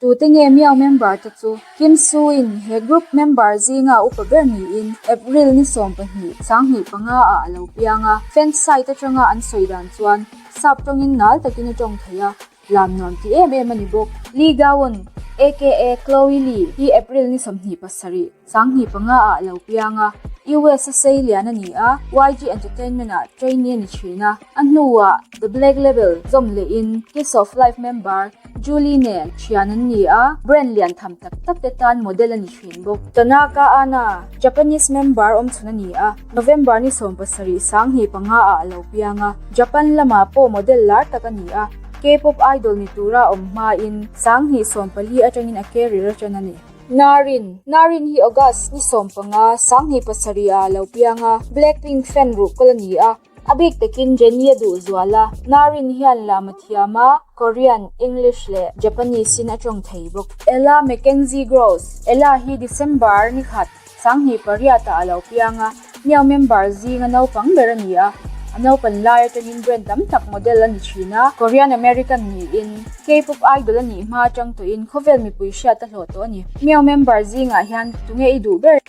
Tute nge Miao member te chu? Kim Soo-in he group member zinga upa ber niin April ni 12, 2005 ah a lo piang a. Fan site atanga an sawi dan chuan sap tawngin nal takin a tawng thei a, lam nuam ti em em a ni bawk. Lee Ga-won, aka Chloe Lee, hi April ni 27, 2005 ah a lo piang a, US a sei lian a ni a, YG Entertainment ah trainee a ni thin a, a hnuah The Black Label zawm lehin Kiss of Life member Julie nen thian an ni a, brand lian tham tak tak te tan model a ni thin bawk. Tanaka Ana, Japanese member awmchhun a ni a, November ni 17, 2005 ah a lo piang a, Japan lamah pawh model lar tak a ni a, K-pop idol ni tura awm hmain 2014 atangin a career a tan a ni. Narin, Narin hi August ni 15, 2007 ah a lo piang a, Blackpink fan ruhkawl a ni a, a bik takin Jennie a duh zual a, Narin hian lam a thiam a, Korean, English leh Japanese in a tawng thei bawk. Ella Mackenzie Gross, Ella hi December ni 1, 2008 ah a lo piang a, Miao member zinga naupang ber a ni a, a naupan lai atangin brand tam tak model a ni thin a, Korean American niin K-pop idol a nih hma atang tawhin khawvel mipui hriat a hlawh tawh a ni. Miao member zingah hian tunge i duh ber?